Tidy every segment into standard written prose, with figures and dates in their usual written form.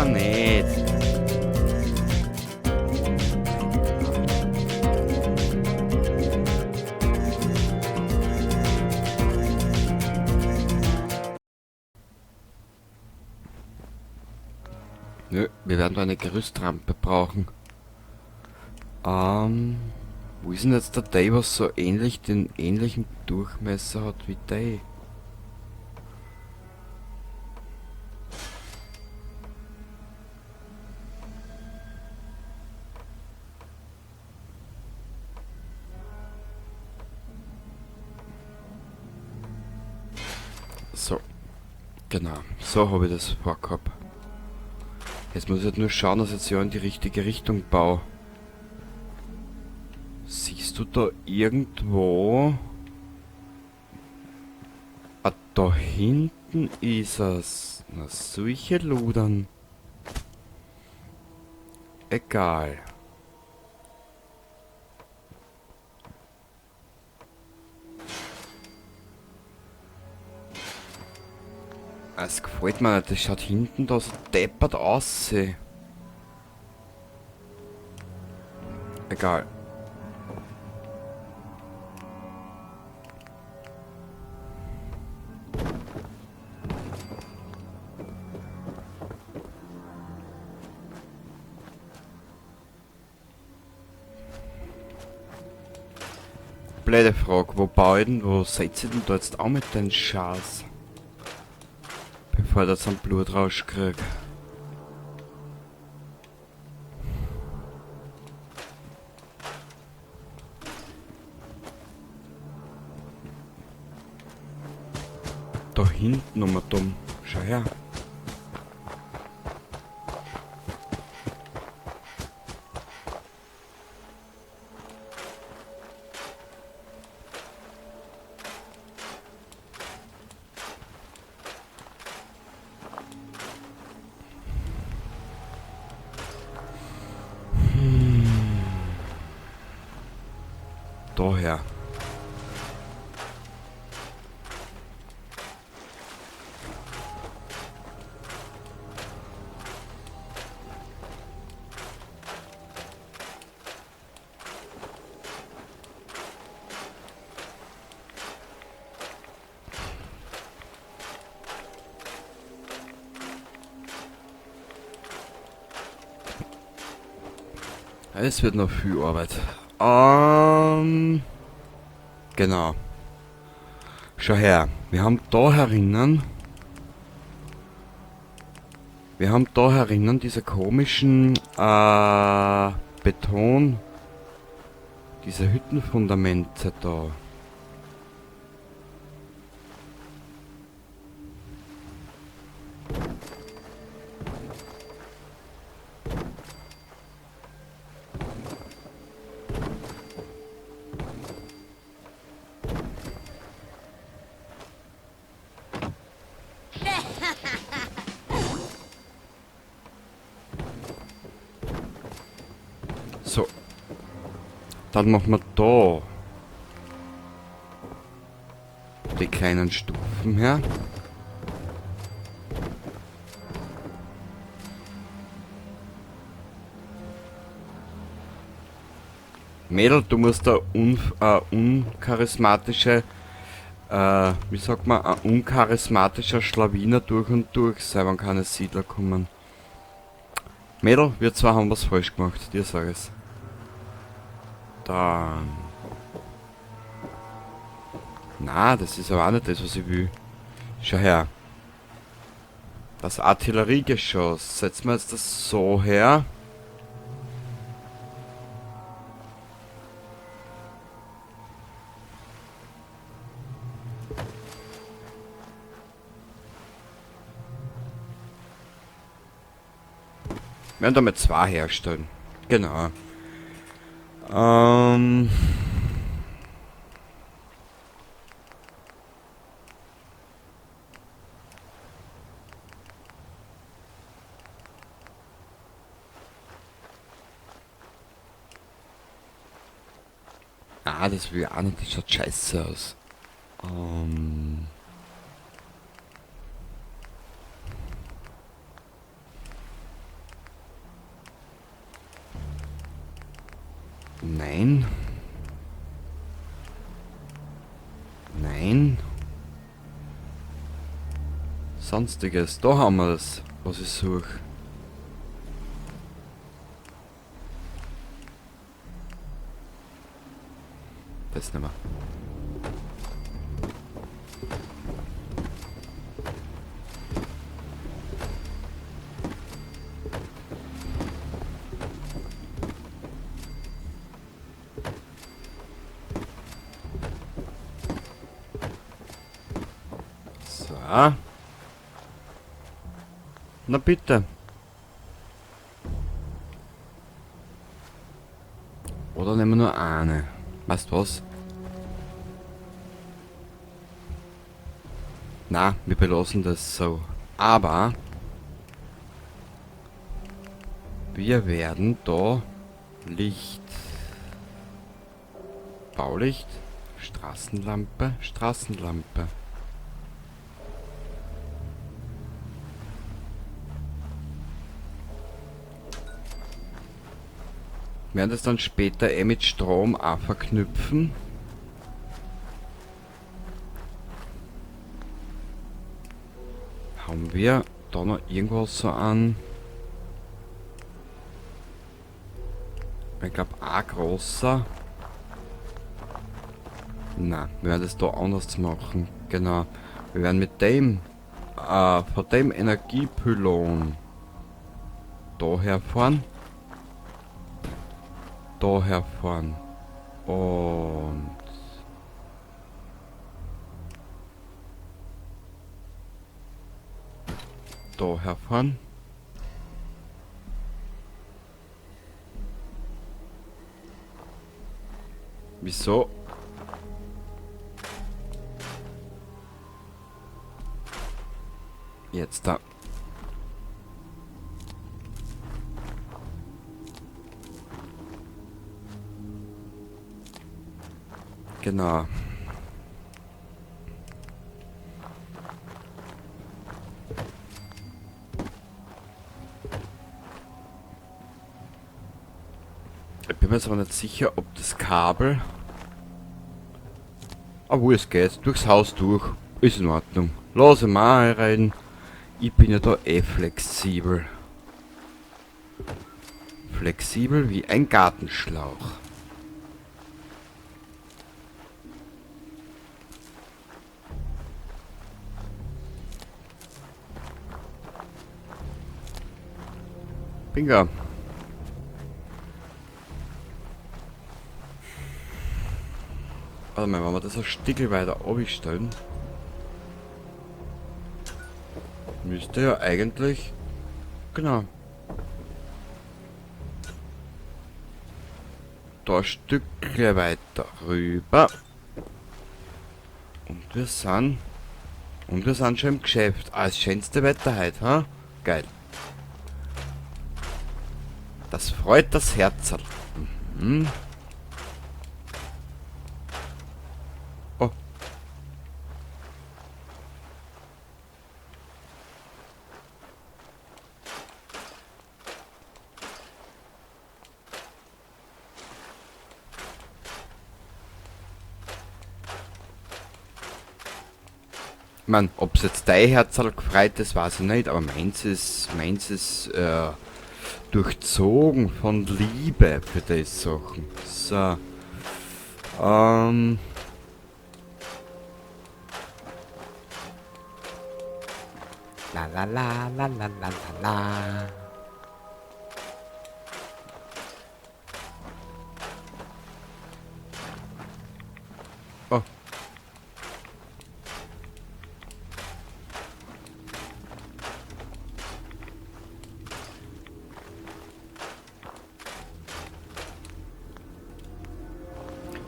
wir nicht. Nö, wir werden da eine Gerüstrampe brauchen. Wo ist denn jetzt der Day, was so ähnlich den ähnlichen Durchmesser hat wie Day? So, genau, so habe ich das vorgehabt. Jetzt muss ich halt nur schauen, dass ich jetzt ja in die richtige Richtung baue. Siehst du da irgendwo? Ah, da hinten ist es. Na, solche Ludern. Egal. Es gefällt mir nicht, das schaut hinten da so deppert aus. Egal. Blöde Frage, wo baue ich denn, wo seid ihr denn da jetzt auch mit den Scheiß? Bevor ich da so einen Blutrausch krieg. Da hinten nochmal dumm. Schau her. Daher. Es wird noch viel Arbeit. Genau. Schau her. Wir haben da herinnen. Wir haben da herinnen diese komischen Beton. Diese Hüttenfundamente da. So. Dann machen wir da die kleinen Stufen her. Mädel, du musst da uncharismatische wie sagt man, ein uncharismatischer Schlawiner durch und durch sein, wenn keine Siedler kommen. Mädel, wir zwei haben was falsch gemacht, dir sag ich's. Dann. Na, das ist aber auch nicht das, was ich will. Schau her. Das Artilleriegeschoss. Setzen wir jetzt das so her. Wir werden damit zwei herstellen. Genau. Ah, das will ich auch nicht, das schaut scheiße aus. Nein. Nein. Sonstiges. Da haben wir das, was ich suche. Das nehmen wir. So. Na bitte. Oder nehmen wir nur eine. Weißt du was? Na, wir belassen das so. Aber wir werden da Licht, Baulicht, Straßenlampe, Straßenlampe. Wir werden das dann später eh mit Strom auch verknüpfen. Haben wir da noch irgendwas so an? Ich glaub, ein großer. Na, wir werden das da anders machen. Genau. Wir werden mit dem von dem Energiepylon da herfahren. Da herfahren. Und da herfahren. Wieso? Jetzt da. Genau. Ich bin mir jetzt aber nicht sicher, ob das Kabel... Obwohl es geht, durchs Haus durch. Ist in Ordnung. Lass mal rein. Ich bin ja da eh flexibel. Flexibel wie ein Gartenschlauch. Bingo. Warte mal, wenn wir das ein Stückchen weiter runterstellen, müsste ja eigentlich, genau, da ein Stückchen weiter rüber. Und wir sind schon im Geschäft. Ah, das schönste Wetter heute, ha? Geil. Das freut das Herzerl. Oh. Ich mein, ob's jetzt dein Herzerl gefreut ist, weiß ich nicht, aber meins ist durchzogen von Liebe für die Sachen. So. La la la la la la la la. Oh.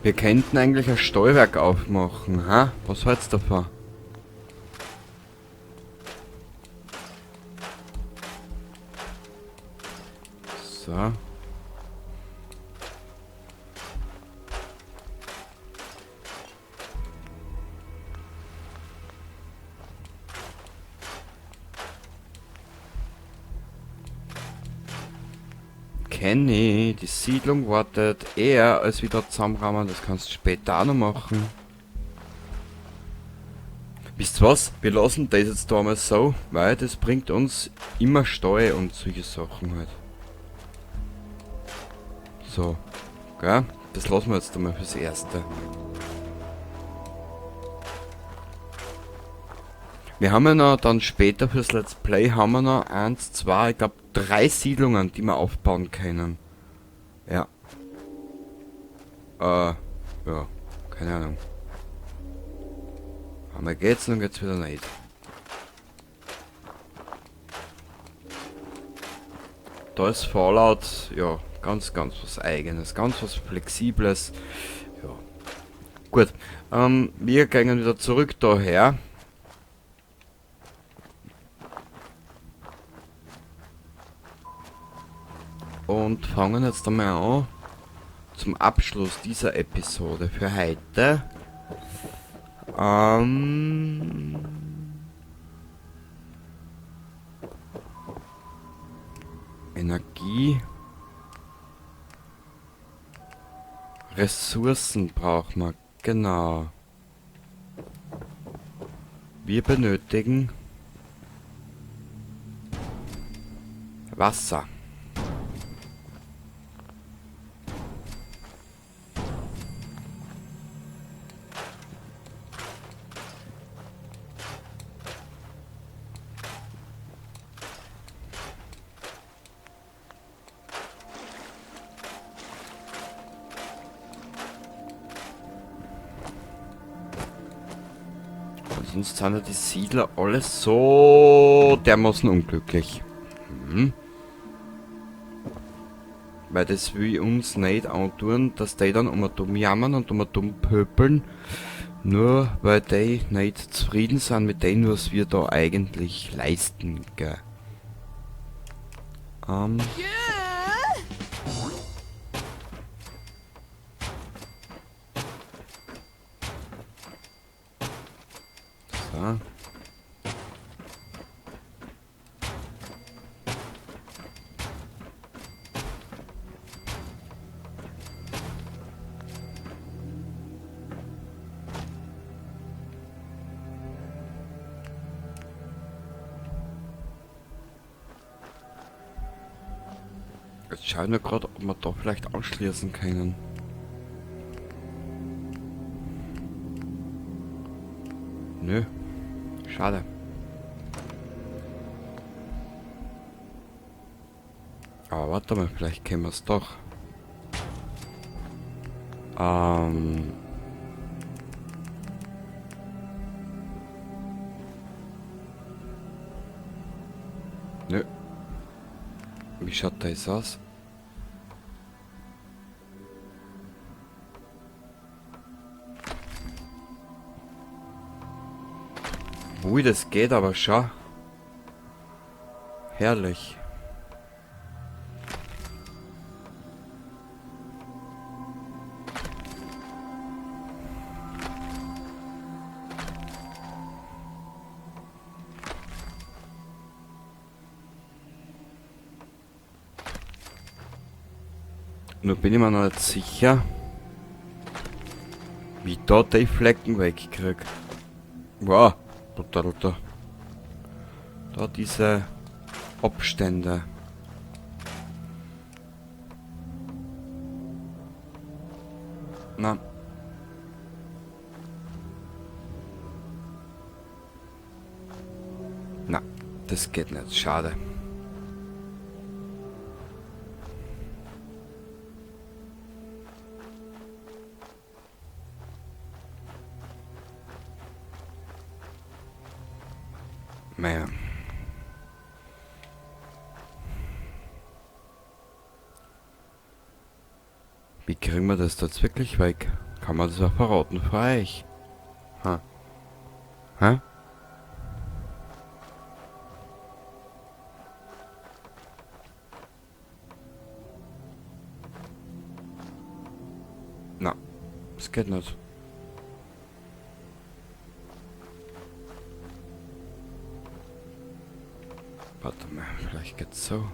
Wir könnten eigentlich ein Stahlwerk aufmachen, ha? Was hältst du davon? So. Kenny, die Siedlung wartet eher als wieder zusammenrahmen. Das kannst du später auch noch machen. Wisst ihr was? Wir lassen das jetzt da mal so, weil das bringt uns immer Steuer und solche Sachen halt. So, gell? Das lassen wir jetzt einmal fürs Erste. Wir haben ja noch dann später fürs Let's Play haben wir noch 1, 2, ich glaub 3 Siedlungen, die wir aufbauen können. Ja. Ja, keine Ahnung. Aber geht's und geht's wieder nicht. Da ist Fallout, ja, ganz, ganz was Eigenes, ganz was Flexibles. Ja. Gut, wir gehen wieder zurück daher. Und fangen jetzt einmal an zum Abschluss dieser Episode für heute. Energie. Ressourcen braucht man, genau. Wir benötigen Wasser. Sonst sind ja die Siedler alle so dermaßen unglücklich. Weil das will ich uns nicht antun, dass die dann um dumm jammern und um dumm pöbeln. Nur weil die nicht zufrieden sind mit dem, was wir da eigentlich leisten, gell. So. Jetzt schauen wir grad, ob wir da vielleicht anschließen können. Nö. Schade. Aber warte mal, vielleicht können wir's doch. Nö. Wie schaut das aus? Ui, das geht aber schon. Herrlich. Nur bin ich mir noch nicht sicher, wie ich da die Flecken wegkrieg. Wow, total da. Da diese Abstände. Na. Na, das geht nicht. Schade. Naja. Wie kriegen wir das da jetzt wirklich weg? Kann man das auch verraten für euch? Ha. Ha? Na, das geht nicht. Warte mal, vielleicht geht's so.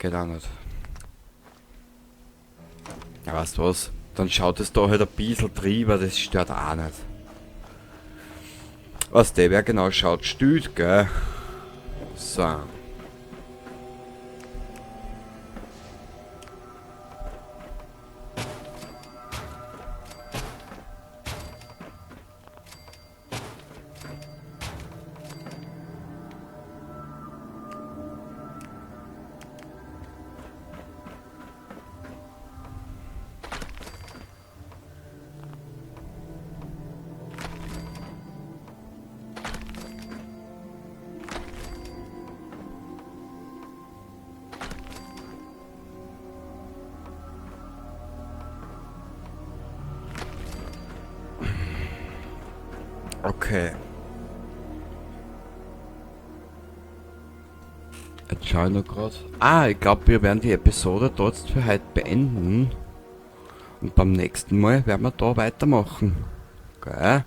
Geht auch nicht. Ja, weißt du was? Dann schaut es da halt ein bisschen drüber, das stört auch nicht. Was der wer genau schaut, stört, gell? So. Okay. Jetzt schau ich noch grad. Ah, ich glaub, wir werden die Episode dort für heute beenden. Und beim nächsten Mal werden wir da weitermachen. Gell?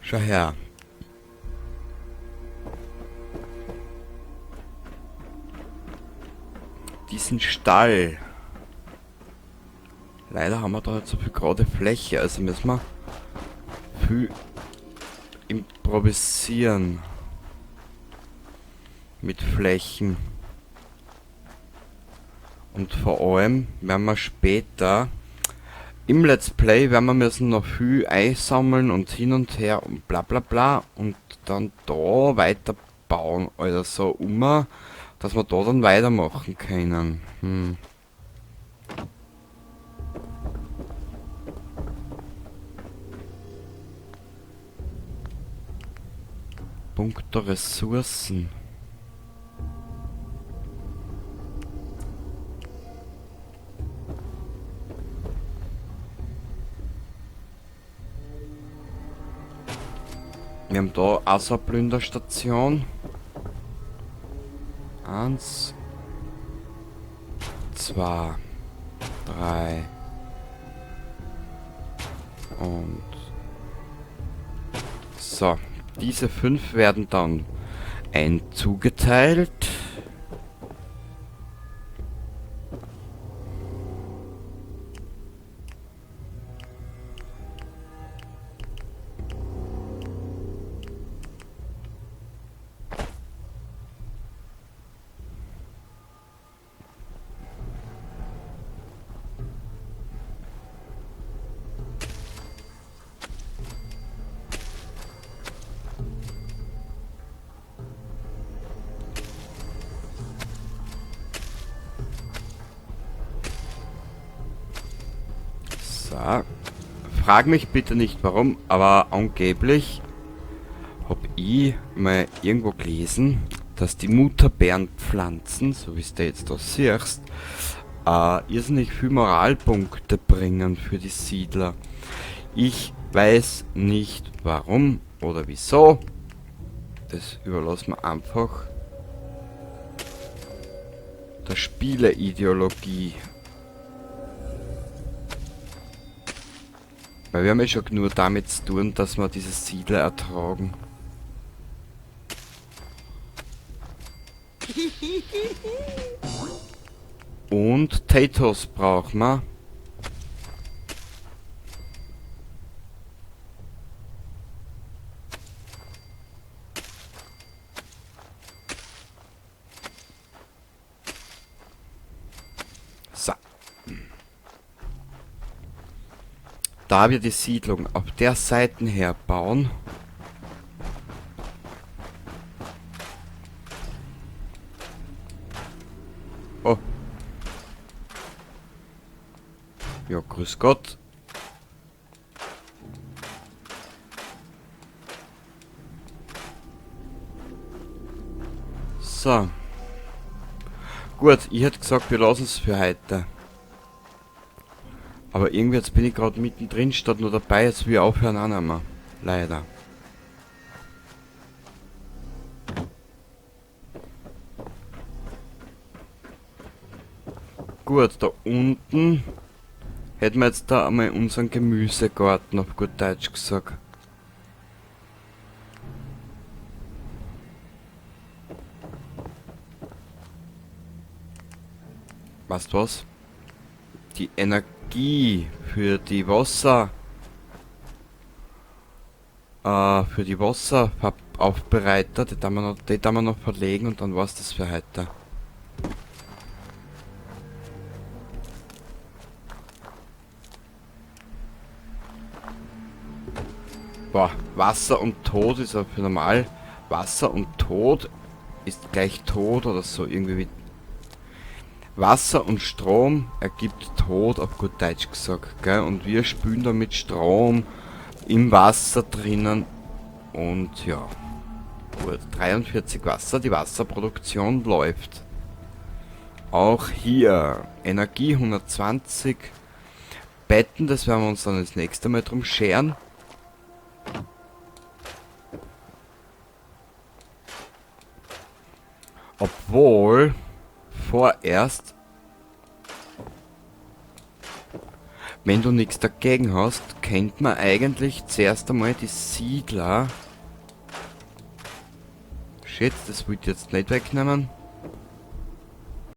Schau her. Diesen Stall. Leider haben wir da nicht so viel gerade Fläche, also müssen wir viel improvisieren mit Flächen. Und vor allem werden wir später im Let's Play werden wir müssen noch viel einsammeln und hin und her und bla bla bla und dann da weiterbauen oder so dass wir da dann weitermachen können. Punkto Ressourcen. Wir haben da auch so eine Plünderstation. 1, 2, 3 und so. Diese 5 werden dann einzugeteilt. So. Frag mich bitte nicht warum, aber angeblich hab ich mal irgendwo gelesen, dass die Mutterbeerenpflanzen, so wie du jetzt da siehst, irrsinnig viel Moralpunkte bringen für die Siedler. Ich weiß nicht warum oder wieso. Das überlassen wir einfach der Spieleideologie. Weil wir haben ja schon genug damit zu tun, dass wir diese Siedler ertragen. Und Tatos brauchen wir. So. Da wir die Siedlung auf der Seite her bauen, oh. Ja, grüß Gott. So. Gut, ich hätte gesagt, wir lassen es für heute. Aber irgendwie jetzt bin ich grad mittendrin, statt nur dabei, jetzt will ich aufhören auch nicht mehr. Leider. Gut, da unten hätten wir jetzt da einmal unseren Gemüsegarten, auf gut Deutsch gesagt. Weißt was? Die Energie für die Wasser... für die Wasseraufbereiter, die tun wir noch verlegen und dann war's das für heute. Boah, Wasser und Tod ist ja für normal. Wasser und Tod ist gleich Tod oder so irgendwie wie Wasser und Strom ergibt Tod, auf gut Deutsch gesagt, gell? Und wir spülen da mit Strom im Wasser drinnen und ja, gut, 43 Wasser, die Wasserproduktion läuft. Auch hier Energie 120, Betten, das werden wir uns dann das nächste Mal drum scheren. Obwohl, vorerst, wenn du nichts dagegen hast, kennt man eigentlich zuerst einmal die Siedler. Shit, das wollte ich jetzt nicht wegnehmen.